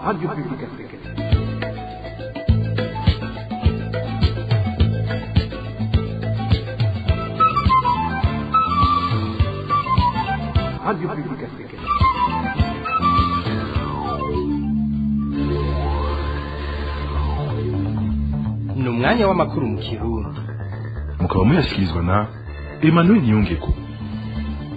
Radio Publique Africaine. Radio Publique Africaine. Ni umwanya w'amakuru mu Kirundi, mukaba muyashyikirizwa na Emmanuel Niyongeko.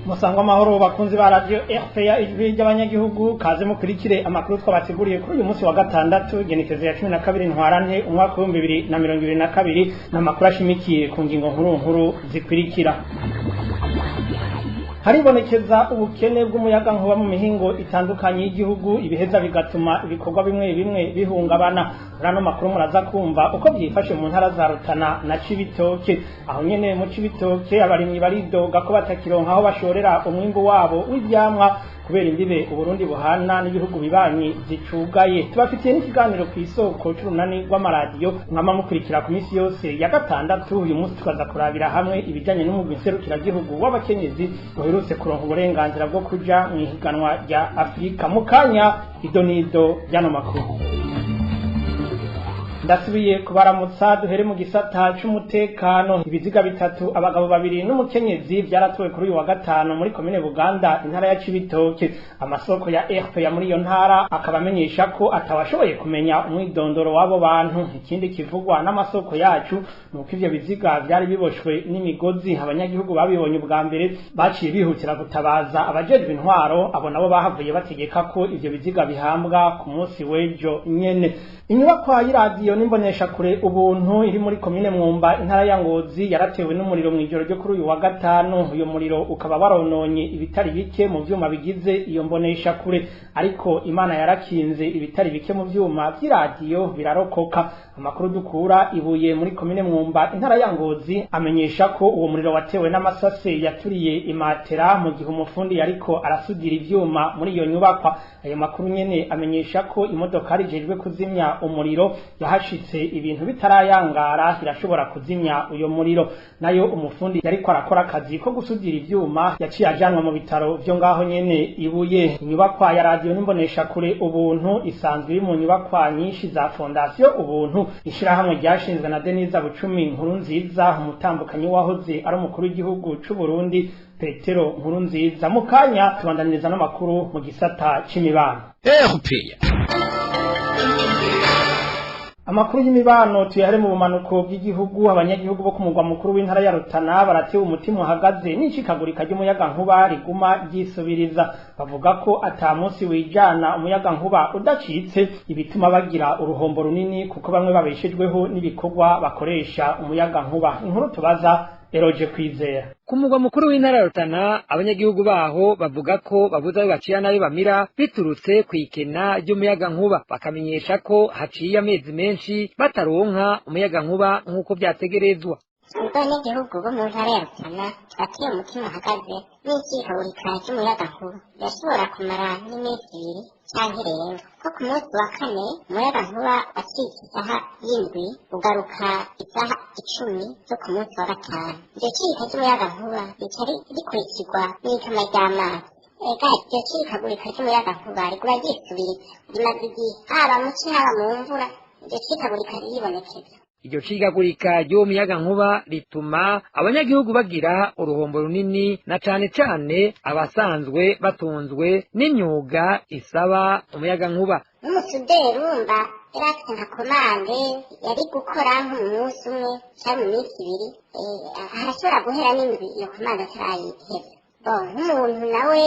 Musangwa amahoro, bakunzi ba Radio RPA, Ijwi ry'Abanyagihugu. Kaze mukurikire amakuru twabateguriye kuri uyu munsi wa gatandatu, genekezo ya 12 Ntwarante umwaka w'2022, n'amakuru ashimikiye ku ngingo nkuru nkuru zikurikira. Haribonekeza ubukene bw'umuyaga nkuba mu mihingo itandukanye y'igihugu, ibiheza bigatuma ibikorwa bimwe bimwe bihungabana. Muri ano makuru muraza kumva uko byifashe mu ntara za Rutana na Cibitoke. Aho nyene mu Cibitoke, abarimyi baridoga ko batakironka aho bashorera umwimbu wabo w'ivyamwa kubera imbibe Uburundi buhana n'ibihugu bibanyi zicugaye. Tubafitiye n'ikiganiro ku Isoko c'urunani rw'amaradiyo mwama mukurikira ku minsi yose ya gatandatu. Uyu munsi tukaza kurabira hamwe ibijanye n'umugwi nserukiragihugu w'abakenyezi uherutse kuronka uburenganzira bwo kuja mw'ihiganwa rya Afurika. Mu kanya, idonido ry'ano makuru. Ndasubiye kubaramutsa. Duhere mu gisata c'umutekano. Ibiziga bitatu, abagabo babiri n'umukenyezi, vyaratowe kuri uyu wa gatanu muri komine Buganda, intara ya Cibitoke. Amasoko ya RPA muri iyo ntara akaba amenyesha ko atawashoboye kumenya umwidondoro w'abo bantu. Ikindi kivugwa n'amasoko yacu nuko ivyo biziga vyari biboshwe n'imigozi. Abanyagihugu babibonye ubwa mbere baciye bihutira gutabaza abajejwe intwaro, abo nabo bahavuye bategeka ko ivyo biziga bihambwa ku munsi w'ejo nyene. Inyubakwa y'iradiyo n'imboneshakure Ubuntu iri muri komine Mwumba, intara ya Ngozi, yaratewe n'umuriro mw'ijoro ryo kuri uyu wa gatanu. Uyu muriro ukaba warononye ibitari bike mu vyuma bigize iyo mboneshakure, ariko Imana yarakinze, ibitari bike mu vyuma vy'iradiyo birarokoka. Amakuru dukura ibuye muri komine Mwumba, intara ya Ngozi, amenyesha ko uwo muriro watewe n'amasase yaturiye imatera mu gihe umufundi yariko arasudira ivyuma muri iyo nyubakwa. Ayo makuru nyene amenyesha ko imodokari ijejwe kuzimya umuriro yahashitse ibintu bitarayangara, irashobora kuzimya uyo muriro. Nayo umufundi yariko arakora akazi ko gusudira ivyuma yaciye ajanwa mu bitaro vyo ngaho nyene ibuye. Inyubakwa ya radiyo n'imboneshakure Ubuntu isanzwe iri mu nyubakwa nyinshi za Fondation Ubuntu, ishirahamwe ryashinzwe na Denise Bucumi Nkuru Nziza, umutambukanyi wahoze ari umukuru w'igihugu c'u Burundi Petero Nkuru Nziza. Mu kanya tubandaniriza n'amakuru mu gisata c'imibano. RPA. Amakuru y'imibano tuyahere mu bumanuko bw'igihugu. Abanyagihugu bo ku mugwa mukuru w'intara ya Rutana baratewe umutima uhagaze n'icikagurika ry'umuyaga nkuba riguma ryisubiriza. Bavuga ko ata munsi wijana umuyaga nkuba udacitse, ibituma bagira uruhombo runini kuko bamwe babeshejweho n'ibikorwa bakoresha umuyaga nkuba. Inkuru tubaza Eroje Kwizera. Ku mugwa mukuru w'intara ya Rutana, abanyagihugu baho bavuga ko babuze ayo bacira n'ayo bamira biturutse kw'ikena ry'umuyaga nkuba. Bakamenyesha ko haciye amezi menshi bataronka umuyaga nkuba nk'uko vyategerezwa. Abanyagihugu bo mu ntara ya Rutana batiye umutima uhagaze n'icikagurika ry'umuyagankuba. Birashobora kumara n'iminsi 2 canke irenga. Nko ku munsi wa kane, umuyagankuba wacitse isaha y'7, ugaruka isaha 10 zo ku munsi wa gatanu. Iryo cika ry'umuyagankuba rica rikurikirwa n'ikama ry'amazi. Ega iryo cikagurika ry'umuyagankuba riguma ryisubiriza, rimaze igihe, haba mu ci haba mu mvura, iryo cikagurika riribonekeza. Iryo cigagurika ry'uwo muyagankuba rituma abanyagihugu bagira uruhombo runini, na cane cane abasanzwe batunzwe n'imyuga isaba umuyagankuba. N'umusuderi urumva yari afite nka commande yari gukora nko mu munsi umwe cyangwa mu minsi 2, harashobora guhera n'indwi iyo commande atarayiheza. Bon, nk'umuntu nawe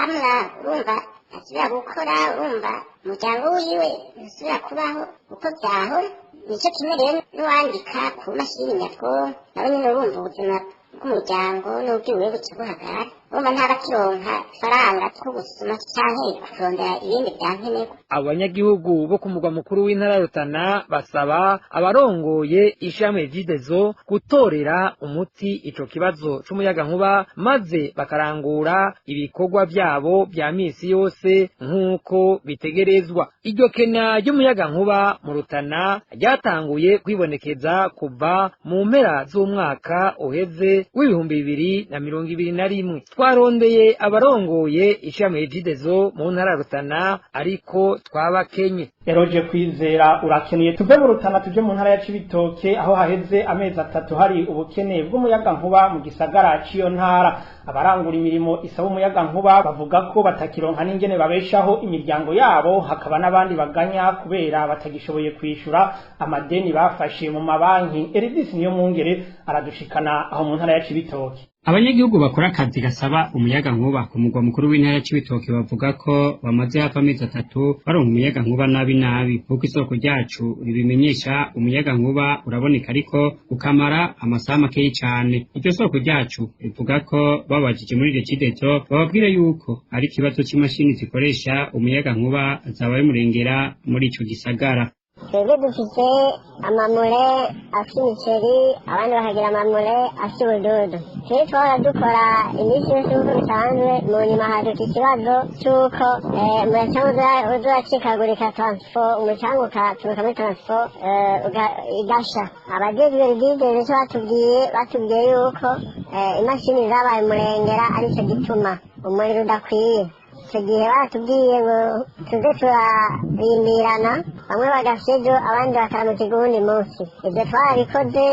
amwa urumva asubira gukora, urumva umuryango wiwe ntusubira kubaho uko vyahora. Nico kimwe rero n'uwandika ku mashini nyabwonko, nawe nyene urumva ubuzima bw'umuryango n'ubwiwe buca buhagarara. Urumva ntabakironka faranga two gusuma canke kurondera ibindi vya nkenerwa. Abanyagihugu bo ku mugwa mukuru w'intara ya Rutana basaba abarongoye ishirahamwe Regideso gutorera umuti ico kibazo c'umuyagankuba, maze bakarangura ibikorwa vyabo vya misi yose nk'uko bitegerezwa. Iryo kena ry'umuyagankuba mu Rutana ryatanguye kwibonekeza kuva mu mpera z'umwaka uheze w'2021. Twarondeye abarongoye ishirahamwe Regideso mu ntara ya Rutana, ariko twabakenye. Eroje Kwizera, urakeneye. Tuve mu Rutana tuje mu ntara ya Cibitoke, aho haheze amezi 3 hari ubukene bw'umuyaga nkuba mu gisagara c'iyo ntara. Abarangura imirimo isaba umuyaga nkuba bavuga ko batakironka n'ingene babeshaho imiryango yabo, hakaba n'abandi baganya kubera batagishoboye kwishura amadeni bafashe mu mabanki. Elvis niyo mwungere aradushikana aho mu ntara ya Cibitoke. Abanyagihugu bakora akazi gasaba umuyaga nkuba ku mugwa mukuru w'intara ya Cibitoke bavuga ko bamaze hafi amezi 3 baronka umuyaga nkuba nabi nabi. Kuko isoko ryacu ribimenyesha, umuyaga nkuba uraboneka ariko ukamara amasaha makeyi cane. Iryo soko ryacu rivuga ko babajije muri Regideso bababwira yuko ari ikibazo c'imashini zikoresha umuyaga nkuba zabaye murengera muri ico gisagara. Twebwe dufise amamure afite imiceri, abandi bakagira amamure afite ubududu. Twe twahora dukora iminsi yose nk'uko bisanzwe, mu nyuma haduka ikibazo c'uko umucanga uza uracikagurika, transfo, umucanga ukaturuka muri transfo igasha. Abajejwe Regideso ico batubwiye yuko imashini zabaye umurengera, arico gituma umuriro udakwiye. Icyo gihe baratubwiye ngo tuze turarindirana, bamwe bagafya ejo, abandi bakaramukirwa uwundi munsi. Ibyo twarabikoze,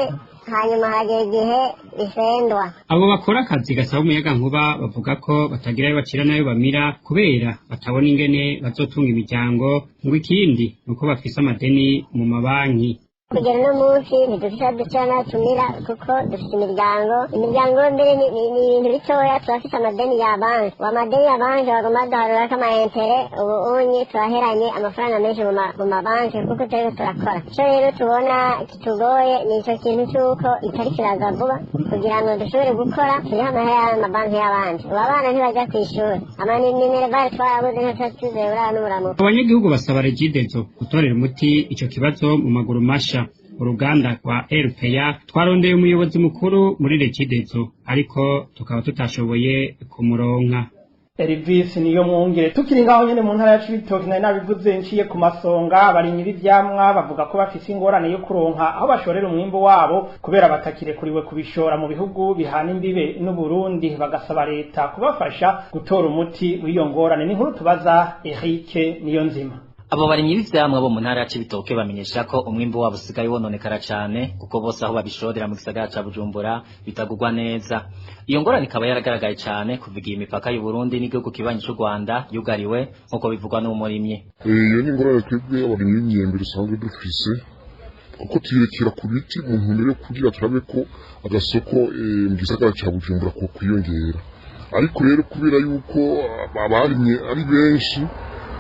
hanyuma hagera igihe bisendwa. Abo bakora akazi gasaba umuyaga nkuba bavuga ko batagira ayo bacira n'ayo bamira, kubera batabona ingene bazotunga imiryango. Ngo ikindi ni uko bafise amadeni mu mabanki. Kugera uno munsi ntidufise aho ducira n'aho tumira, kuko dufite imiryango. Imiryango mbere ni ibintu bitoya, turafise amadeni ya banki. Ubu amadeni ya banki bagomba baduharurako ama intérêts. Ubu unye turaheranye amafaranga menshi mu mabanki kuko turiko turakora. Ico rero tubona kitugoye ni ico kintu c'uko itari kiraza vuba kugira ngo dushobore gukora turiho amahera y'amabanki y'abandi. Ubu abana ntibaja kw'ishuri, amaminerval twarabuze, ntituba tuzeye urara n'uburamuko. Abanyagihugu basaba Regideso gutorera umuti ico kibazo mu maguru masha. Uruganda rwa RPA twarondeye umuyobozi mukuru muri Regideso, ariko tukaba tutashoboye kumuronka. Elvis niyo mwungere. Tukiri ngaho nyene mu ntara ya Cibitoke, nari nabivuze nciye ku masonga, abarimyi b'ivyamwa bavuga ko bafise ingorane yo kuronka aho bashorera umwimbu wabo, kubera batakirekuriwe kubishora mu bihugu bihana imbibe n'Uburundi, bagasaba leta kubafasha gutora umuti w'iyo ngorane. Ni inkuru tubaza Eric Niyonzima. Abo barimyi b'ivyamwa bo mu ntara ya Cibitoke bamenyesha ko umwimbu wabo usigaye wononekara cane, kuko bose aho babishorera mu gisagara ca Bujumbura bitagurwa neza. Iyo ngorane ikaba yaragaragaye cane kuva igihe imipaka y'u Burundi n'igihugu kibanyi c'u Rwanda yugariwe, nk'uko bivugwa n'umurimyi. Iyo ni ingorane twebwe abarimyi b'imyembe dusanzwe dufise, kuko tuyerekera ku biti mu ntumbero yo kugira turabe ko agasoko mu gisagara ca Bujumbura ko kwiyongera. Ariko rero kubera yuko abarimye ari benshi,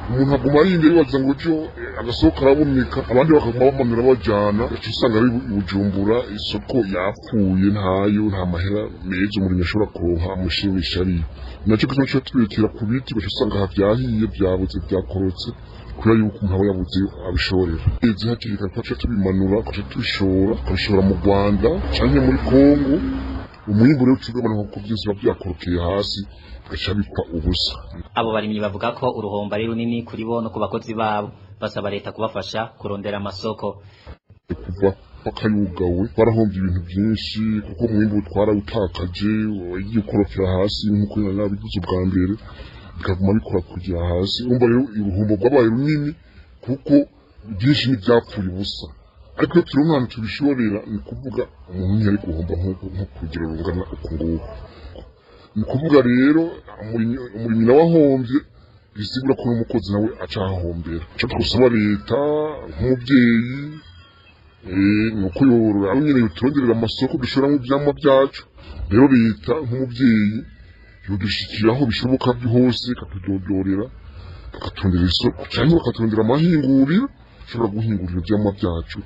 umuntu aguma arinda yibaza ngo ejo agasoko karaboneka, abandi bakaguma bamanura bajana, ugaca usanga ari i Bujumbura isoko yapfuye, ntayo, nta mahera meza umurimyi ashobora kuronka amushimisha ariyo. Naco gituma tuca tubirekera ku biti, ugaca usanga aha vyahiye, vyaboze, vyakorotse, kubera yuko umuntu aba yabuze abishorera. Ezi hakiri kare twaca tubimanura, tugaca tubishora, tukabishora mu Rwanda canke muri Kongo. Umwimbu rero ucugabanuka kuko vyose biba vyakorokeye hasi, bigaca bipfa ubusa. Abo barimyi bavuga ko uruhombo ari runini kuri bo no ku bakozi babo, basaba leta kubafasha kurondera amasoko. Kuva bakayugawe barahombye ibintu byinshi, kuko umwimbu twarawutakaje, wagiye ukorokera hasi nk'uko nari nabivuze ubwa mbere, bikaguma bikora kugera hasi. Urumva rero uruhombo rwabaye runini, kuko byinshi ntibyapfuye ubusa. Ariko iyo turonka ahantu tubishorera, ni ukuvuga umuntu ntiyari guhomba nko kugira rungana uku nguku. Ni ukuvuga rero umurimyi nawe ahombye, bisigura ko n'umukozi nawe aca ahahombera. Ico twosaba leta nk'umuvyeyi ni uko yorora aho nyene yoturonderera amasoko dushoramwo ivyamwa vyacu. Rero leta nk'umuvyeyi yodushikira aho bishoboka hose, ikatudodorera, bakaturondera isoko canke bakaturondera amahinguriro ashobora guhingurira ivyamwa vyacu.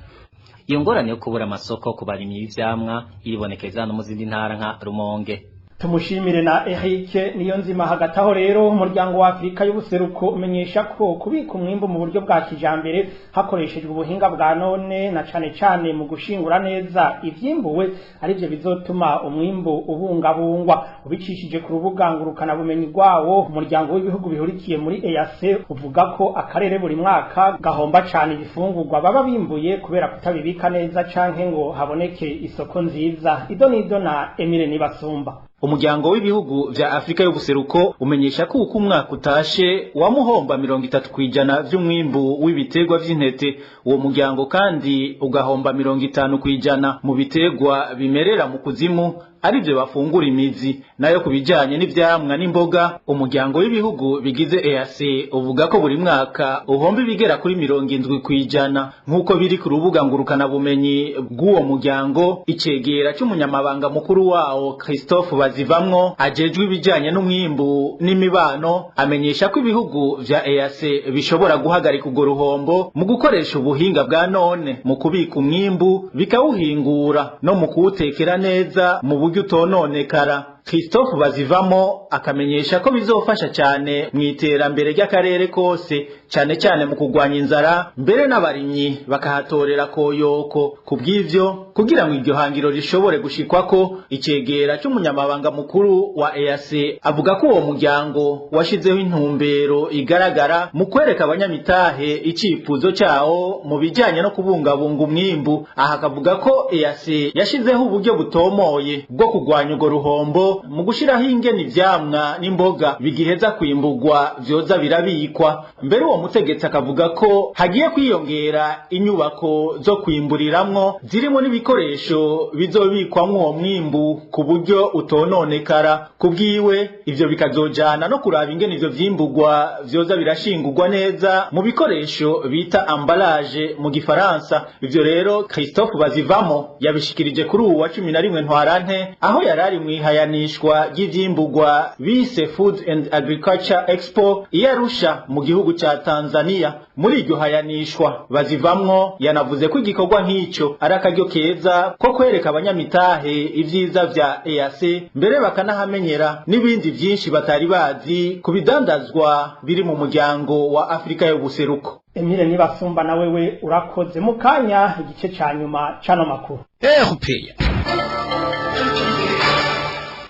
Iyo ngorane yo kubura amasoko ku barimyi b'ivyamwa iribonekeza no mu zindi ntara nka Rumonge. Tumushimire na Eric Niyonzima. Hagati aho rero, umuryango wa Afurika y'ubuseruko umenyesha ko kubika umwimbu mu buryo bwa kijambere hakoreshejwe ubuhinga bwa none, na cane cane mu gushingura neza ivyimbuwe, arivyo bizotuma umwimbu ubungabungwa. Ubicishije ku rubuga ngurukana bumenyi rwawo, umuryango w'ibihugu bihurikiye muri EAC uvuga ko akarere buri mwaka gahomba cane ibifungurwa baba bimbuye kubera kutabibika neza canke ngo haboneke isoko nziza. Ido nido na Emile Nibasumba. Umuryango w'ibihugu vya Afrika y'ubuseruko umenyesha ko uko umwaka utashe wamuhomba 30% vy'umwimbu w'ibiterwa vy'intete. Uwo muryango kandi ugahomba 50% mu biterwa bimerera mu kuzimu, arivyo bafungura imizi. Nayo kubijanye n'ivyamwa n'imboga, umuryango w'ibihugu bigize EAC uvuga ko buri mwaka uhomba ibigera kuri 70%, nk'uko biri ku rubuga ngurukana bumenyi bw'uwo muryango. Icegera c'umunyamabanga mukuru wawo, Christophe Bazivamwo, ajejwe ibijanye n'umwimbu n'imibano, amenyesha ko ibihugu vya EAC bishobora guhagarika urwo ruhombo mu gukoresha ubuhinga bwa none mu kubika umwimbu, bikawuhingura no mu kuwutekera neza mu buryo utononekara. Christophe Bazivamo akamenyesha ko bizofasha cyane mu iterambere ry'akarere kose, cyane cyane mu kurwanya inzara, mbere n'abarimyi bakahatorera koyoko. Kubw'ivyo, kugira ngo iryo hangiro rishobore gushikwako, icegera c'umunyamabanga mukuru wa EAC avuga ko uwo muryango washizeho intumbero igaragara mu kwereka abanyamitahe icifuzo cyawo mu bijanye no kubungabunga umwimbu. Aha akavuga ko EAC yashizeho uburyo butomoye bwo kurwanya urwo ruhombo mu gushiraho ingene ivyamwa n'imboga bigiheza kwimbugwa vyoza birabikwa. Mbere uwo mutegetsi akavuga ko hagiye kwiyongera inyubako zo kwimburiramwo zirimo n'ibikoresho bizobikwamwo uwo mwimbu ku buryo utononekara. Kubwiwe, ivyo bikazojana no kuraba ingene ivyo vyimbugwa vyoza birashingurwa neza mu bikoresho bita emballage mu gifaransa. Ivyo rero Christophe Bazivamo yabishikirije kuri uwu wa 11 Ntwarante, aho yarari mwihayanishwa ry'ivyimbugwa bise Food and Agriculture Expo i Arusha mu gihugu ca Tanzania. Muri iryo hayanishwa, Bazivamwo yanavuze ko igikorwa nk'ico ari akaryo keza ko kwereka abanyamitahe ivyiza vya EAC, mbere bakanahamenyera n'ibindi vyinshi batari bazi ku bidandazwa biri mu muryango wa Afrika y'ubuseruko. Emile Nibasumba, na wewe urakoze. Mu kanya, igice ca nyuma c'ano makuru. RPA.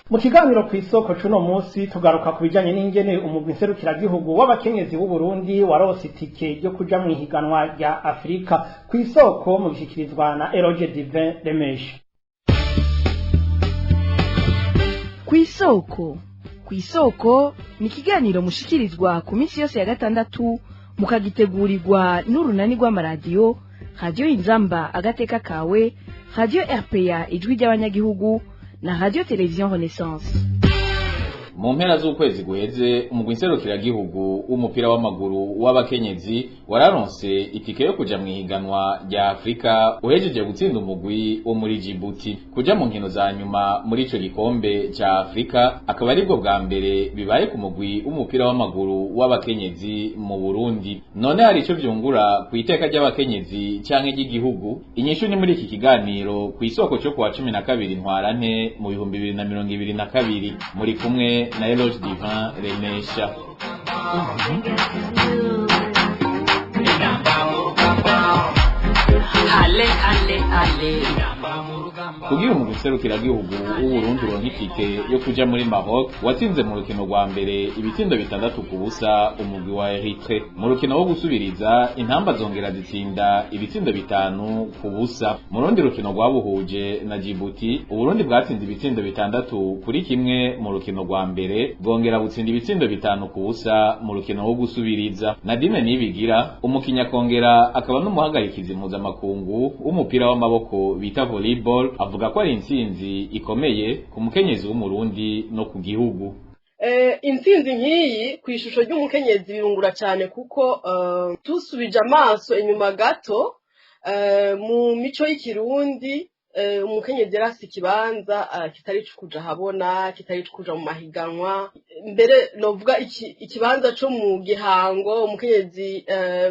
Mu kiganiro ku isoko cuno munsi, tugaruka ku bijanye n'ingene umugwi nserukiragihugu w'abakenyezi b'u Burundi warose itike ryo kuja mu ihiganwa rya Afurika. Ku isoko mu gishikirizwa na Eroge Divin Remesha. Kw'isoko, kw'isoko ni ikiganiro mushikirizwa ku minsi yose ya gatandatu, mukagitegurirwa n'urunani rw'amaradiyo Radiyo Inzamba Agateka Kawe, Radiyo RPA Ijwi ry'Abanyagihugu na Radiyo Televiziyo Renaissance. Mu mpera z'ukwezi guheze, umugwi nserukiragihugu w'umupira w'amaguru w'abakenyezi wararonse itike yo kuja mw'ihiganwa rya Afurika, uhejeje gutsinda umugwi wo muri Djibouti. Kuja mu nkino za nyuma muri ico gikombe ca Afurika akaba aribwo bwa mbere bibaye ku mugwi w'umupira w'amaguru w'abakenyezi mu Burundi. None hari ico vyungura ku iteka ry'abakenyezi canke ry'igihugu? Inyishu ni muri iki kiganiro ku isoko cyo kuwa 12 Ntwarante mu 2022. Muri kumwe na Eloge Divin Remesha. Kugira umugwi nserukiragihugu w'Uburundi uronke itike yo kuja muri Maroc, watsinze mu rukino rwa mbere ibitsindo 6-0 umugwi wa Eritrea. Mu rukino wo gusubiriza, intamba zongera zitsinda ibitsindo 5-0. Mu rundi rukino rwabuhuje na Djibouti, Uburundi bwatsinze ibitsindo 6-1 mu rukino rwa mbere, bwongera butsinda ibitsindo 5-0 mu rukino wo gusubiriza. Nadine Nibigira, umukinnyi akongera akaba n'umuhagarikizi mpuzamakungu w'umupira w'amaboko bita volleyball, avuga ko ari intsinzi ikomeye ku mukenyezi w'Umurundi no ku gihugu. Intsinzi nk'iyi ku ishusho ry'umukenyezi birungura cyane, kuko tusubije amaso inyuma gato mu mico y'ikirundi, umukenyezi yari afise ikibanza kitari kuja ahabona, kitari kuja mu mahiganwa. Mbere novuga ikibanza co mu gihango, umukenyezi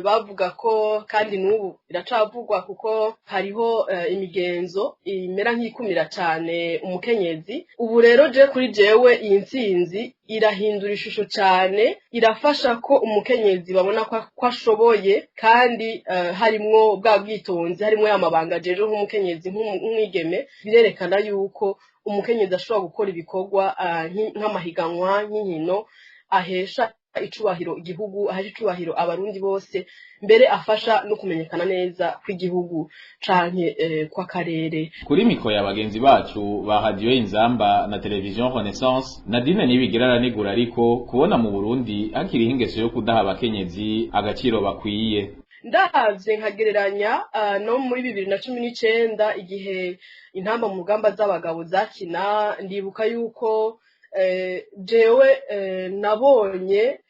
bavuga ko, kandi n'ubu biracavugwa kuko hariho imigenzo imera nk'ikumira cane umukenyezi. Ubu rero je kuri jewe, iyi ntsinzi irahindura ishusho cane, irafasha ko umukenyezi babona ko ashoboye, kandi harimwo bwa bwitonzi, harimwo ya mabanga ajejwe nk'umukenyezi, nk'umwigeme. Birerekana yuko umukenyezi ashobora gukora ibikorwa nk'amahiganwa, nk'inkino ahesha icubahiro igihugu, ahesha icubahiro abarundi bose, mbere afasha no kumenyekana neza kw'igihugu canke kw'akarere. Kuri mikro ya bagenzi bacu ba Radio Inzamba na Television Renaissance, Nadine Nibigira aranegura ariko kubona mu Burundi hakiriho ingeso yo kudaha abakenyezi agaciro bakwiye. Ndavye nkagereranya no muri 2019 igihe intamba mu rugamba z'abagabo zakina, ndibuka yuko jewe nabonye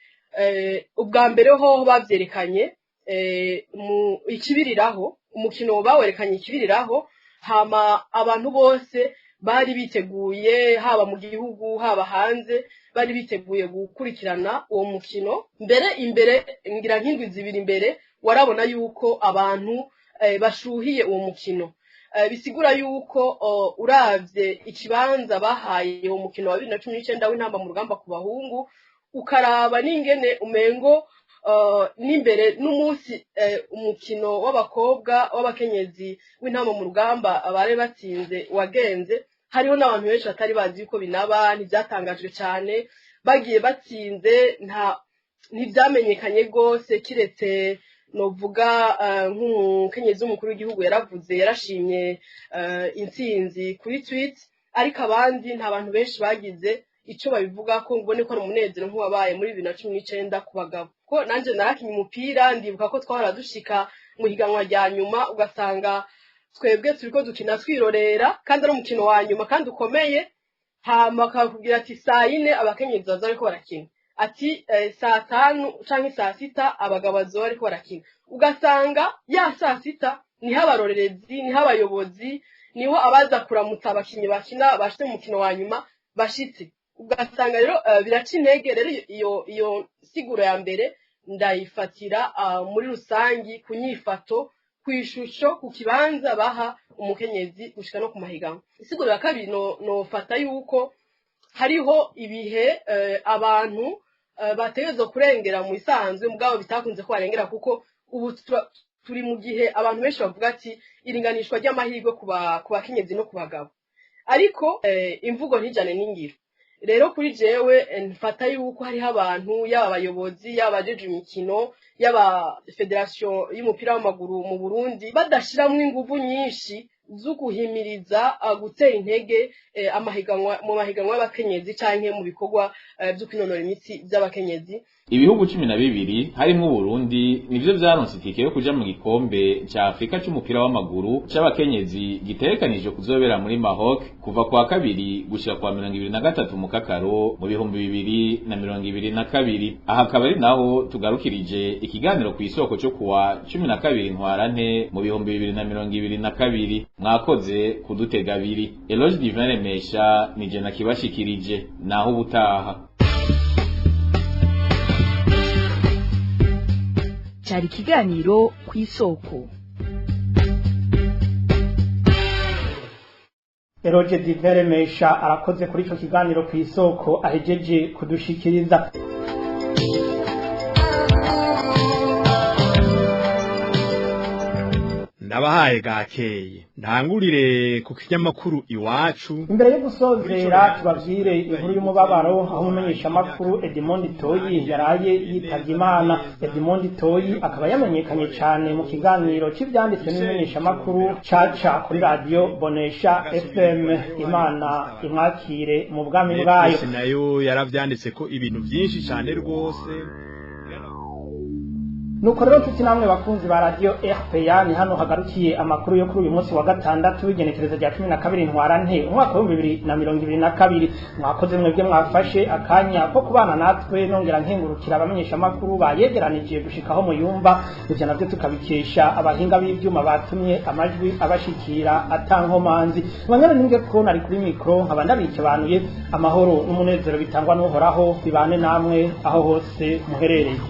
ubwa mbere hoho bavyerekanye mu ikibiriraho, umukino bawerekanye ikibiriraho, hama abantu bose bari biteguye, haba mu gihugu haba hanze, bari biteguye gukurikirana uwo mukino. Mbere imbere ngira nk'indwi zibiri imbere warabona yuko abantu bashuhiye uwo mukino. Bisigura yuko uravye ikibanza bahaye uwo mukino wa 2019 w'intamba mu rugamba ku bahungu, ukaraba n'ingene umengo n'imbere n'umunsi umukino w'abakobwa w'abakenyezi w'intamba mu rugamba bari batsinze wagenze, hariho n'abantu benshi batari bazi yuko binaba, ntibyatangajwe cyane, bagiye batsinze ntibyamenyekanye rwose, kiretse novuga nk'umukenyezi w'umukuru w'igihugu yaravuze, yarashimye intsinzi kuri tweet, ariko abandi nta bantu benshi bagize ico babivuga ko ngubone ko ari umunezero nk'uwabaye muri 2019 ku bagabo. Ko nanje narakinye umupira, ndibuka ko twahora dushika mu higanwa rya nyuma ugasanga twebwe turiko dukina twirorera, kandi ari umukino wa nyuma kandi ukomeye, hama bakakubwira ati saa yine abakenyezi baza bariko barakina, ati saa tanu canke saa sita abagabo bazoba bariko barakina, ugasanga ya saa sita niho abarorerezi, niho abayobozi, niho abaza kuramutsa abakinyi bakina bashitse mu mukino wa nyuma bashitse, ugasanga rero biraca intege. Rero iyo siguro ya mbere ndayifatira muri rusangi ku nyifato, kw'ishusho, ku kibanza baha umukenyezi gushika no ku mahiganwa. Isiguro ya kabiri nofata yuko hariho ibihe abantu bategerezwa kurengera mu isanzwe, mugabo bitakunze ko barengera, kuko ubu turi mu gihe abantu benshi bavuga ati iringanishwa ry'amahirwe ku bakenyezi no ku bagabo, ariko imvugo ntijane n'ingiro. Rero kuri jewe mfata yuko hariho abantu, yaba abayobozi, yaba abajeje imikino, yaba federation y'umupira w'amaguru mu Burundi, badashiramwo inguvu nyinshi zo guhimiriza gutera intege amahiganwa mu mahiganwa y'abakenyezi canke mu bikorwa byo kwinonora imitsi by'abakenyezi. Ibihugu 12 harimwo Burundi nivyo vyaronse itike yo kuja mu gikombe ca Afrika c'umupira w'amaguru c'abakenyezi gitegekanijwe kuzobera muri Maroc kuva kwa kabiri gushika kwa 2023 mu Kakaro mu 2022. Aha akaba ari naho tugarukirije ikiganiro ku isoko cyo kuwa 12 Ntwarante mu 2022. Mwakoze kudutega abiri. Eloge Divin Remesha nije nakibashikirije, naho ubutaha. Cyari ikiganiro ku isoko. Eloge Divin Remesha arakoze kuri ico kiganiro ku isoko ahejeje kudushikiriza. Ndabahaye gakeye ntangurire ku kinyamakuru Iwacu. Imbere yo gusozera tubabwire inkuru y'umubabaro aho umumenyeshamakuru Edmond Toyi yaraye yitavye Imana. Edmond Toyi akaba yamenyekanye cane mu kiganiro c'ivyanditswe n'umumenyeshamakuru caca kuri radio Bonesha FM. Imana imwakire mu bwami bwayo. Nayo yaravyanditse ko ibintu vyinshi cane rwose. Nuko rero nshuti namwe bakunzi ba radio RPA, ni hano hagarukiye amakuru yo kuri uyu munsi wa gatandatu w'igenekerezo rya 12 Ntwarante umwaka wa 2022. Mwakoze mwebwe mwafashe akanya ko kubana natwe, nongera nkengurukira abamenyesha makuru bayegeranije gushikaho muyumba. Ivyo navyo tukabikesha abahinga b'ivyuma batumye amajwi abashikira atankomanzi. Mwanyana ninge ko nari kuri mikro nkaba ndabikebanuye. Amahoro n'umunezero bitangwa n'Uhoraho bibane namwe aho hose muherereye.